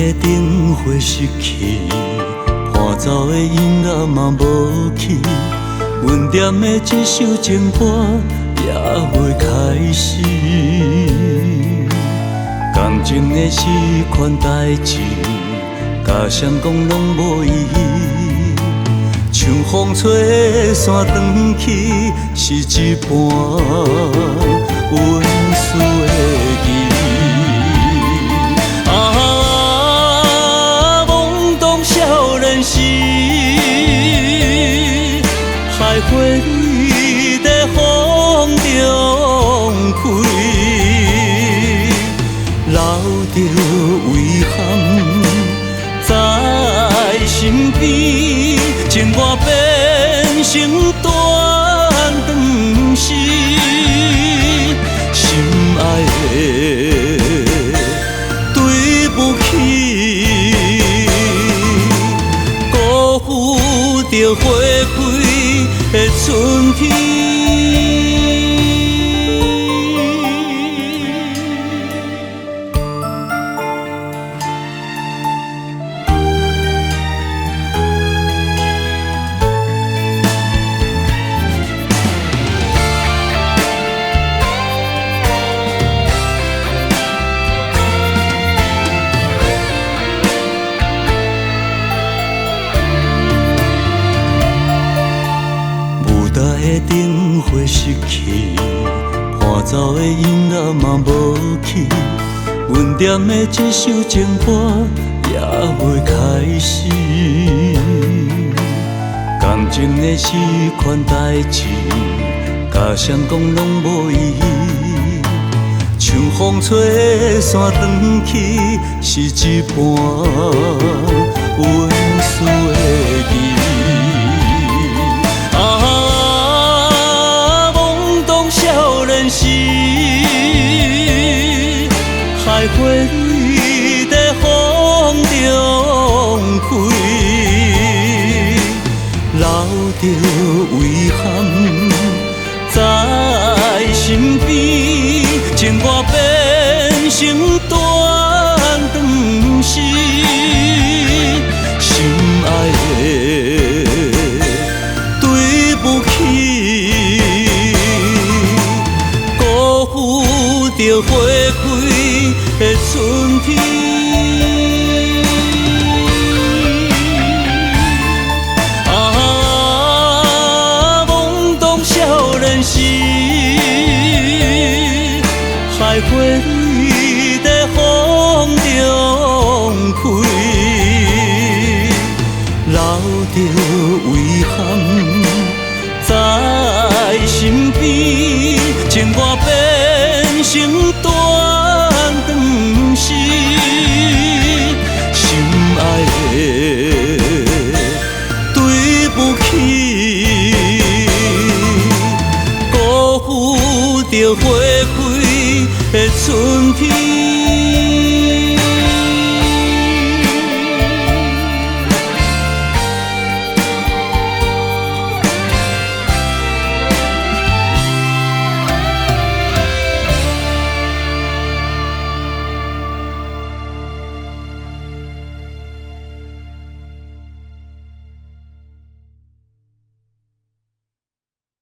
的燈火熄去，伴奏的音樂嘛無去，阮踮的這首情歌也未開始。感情的這款代誌，共誰講攏無意義。像風吹散轉去，是一半溫存的記憶。啊，懵懂少年時，海花在風中開，留著遺憾在身邊。情我變成斷腸絲，心愛的對不起，辜負著花開的春天。燈火熄去，伴奏的音樂嘛無去，阮踮的這首情歌也未開始。感情的這款代誌，共誰講攏無意義。像風吹散轉去，是一半溫存的記憶。少年時，海花在風中開，留著遺憾在身邊。情我變成斷腸絲，心愛的對不起。辜負著花開的春天。啊，懵懂少年時，海花在風中開，留著